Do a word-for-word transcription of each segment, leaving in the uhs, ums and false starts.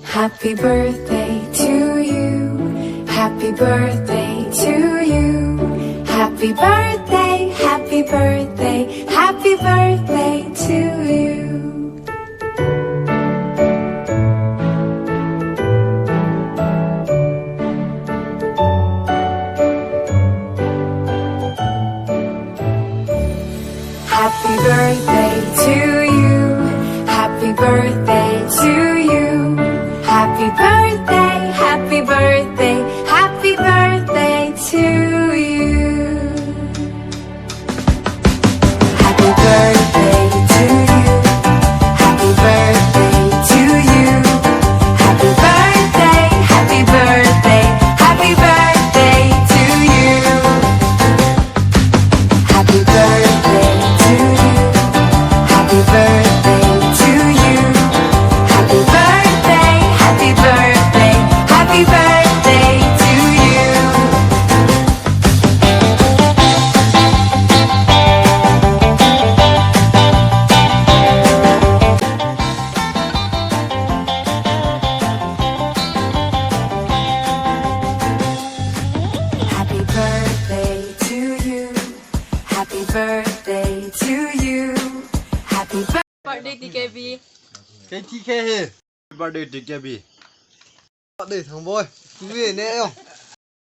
Happy birthday to you. Happy birthday to you. Happy birthday, happy birthday, happy birthday to you. Happy birthday to you. Happy birthday to you. Happy birthday, happy birthday, happy birthday to you. Happy birthday to you. Happy birthday to you. Happy birthday, happy birthday, happy birthday to you. Happy birthday to you. Happy birthday to you. Happy birthday, happy birthday, happy birthday to you. Happy birthday to you. Happy birthday to you. Happy bir- Birthday T K B. K T K he. Birthday T K B. Birthday Thangboi. Tu ye ne yo.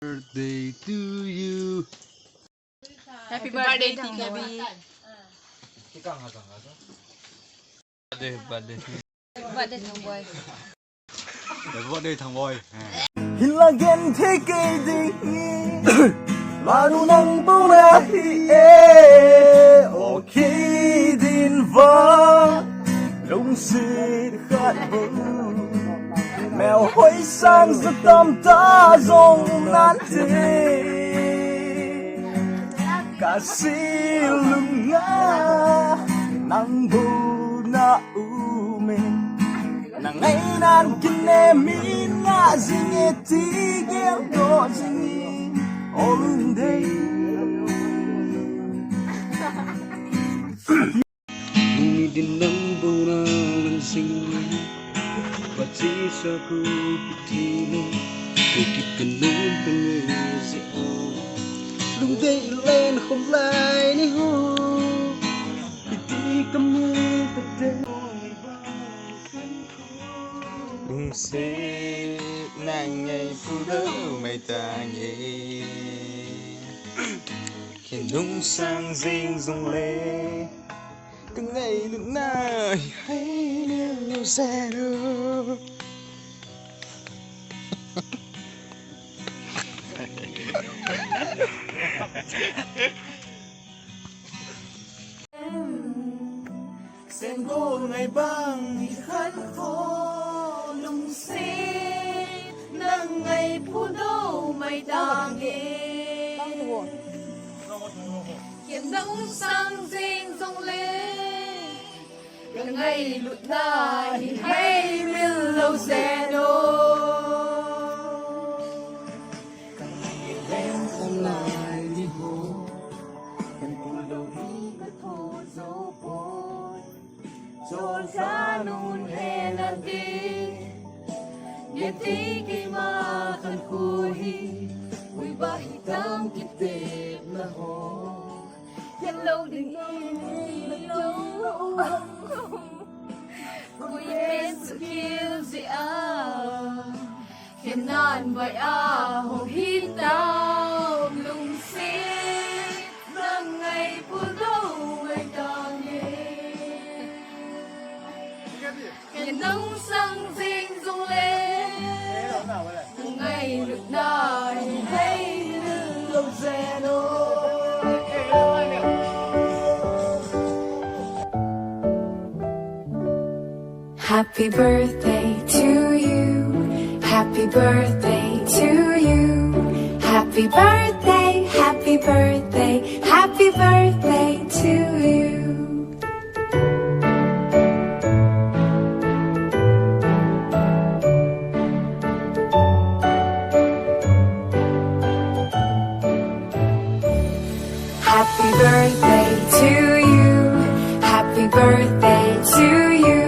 Birthday to you. Happy birthday T K B. Birthday, birthday. Birthday Thangboi. Birthday Thangboi. Hinla genthei kei ding hi, lanu nang bou nahi e, o kidin va, lungset khat bou, melhoi sang ja tamtah jong nante, kasei lung a nang bou na um e. Na ngainan kinem in ngah jing e ti geldoh jing in, o Lungdei. Lungdei nang bou na lang jing e, pachisa ku piti le, ku kip ka nom ka ngai jeh o. Lungdei len khom lai ni ho, piti ka mu ka te. Lungset nang ngai pulou mai tange. Kei nung sang jing jong le, ka ngailutna hi hai lou jeh o. Seng gol ngai bang hi khan kho, lungset nang ngai pulou mai tange. Kei nung sang jing jong le, ka ngailutna hi hai mil lou jeh o. Ka ngailutna hi ho, kan pulou hi ka tho jo poi. Chol kanun he nante, nge ti keima khan kho hi, ui ba hi tam kitepna ho. Kei lou ding in lou. Ui pen su kil jeh a. Kei nan bai a ho hi tam lungset nang ngai pulou mai tange. Kei nung sang jing jong le, ngailutna hi hai lou jeh o. Happy birthday to you. Happy birthday to you. Happy birthday, happy birthday, happy birthday to you. Happy birthday to you. Happy birthday to you.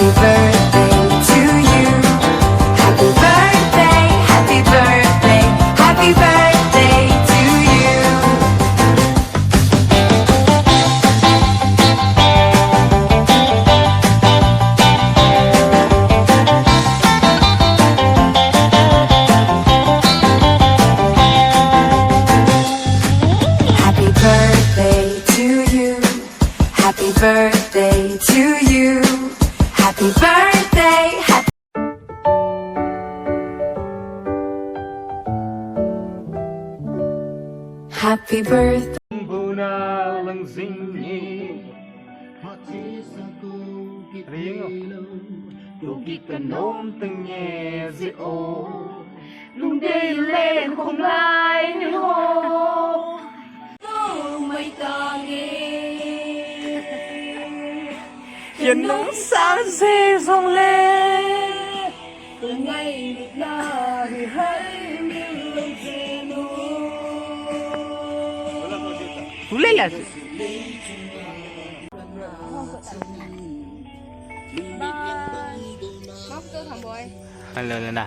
Happy birthday to you. Happy birthday, happy birthday, happy birthday to you. Happy birthday to you. Happy birthday to you. Happy birthday. Happy, happy birthday. Buna lang zing ni. Ring. Tuki kanom tenge zi o. Lungdei len khum lai ni ho. Mai ta nge. Yan nung sa ze zong le. Ngai ni la hi hai min lo ze nu. Ule la. Hello, Lena.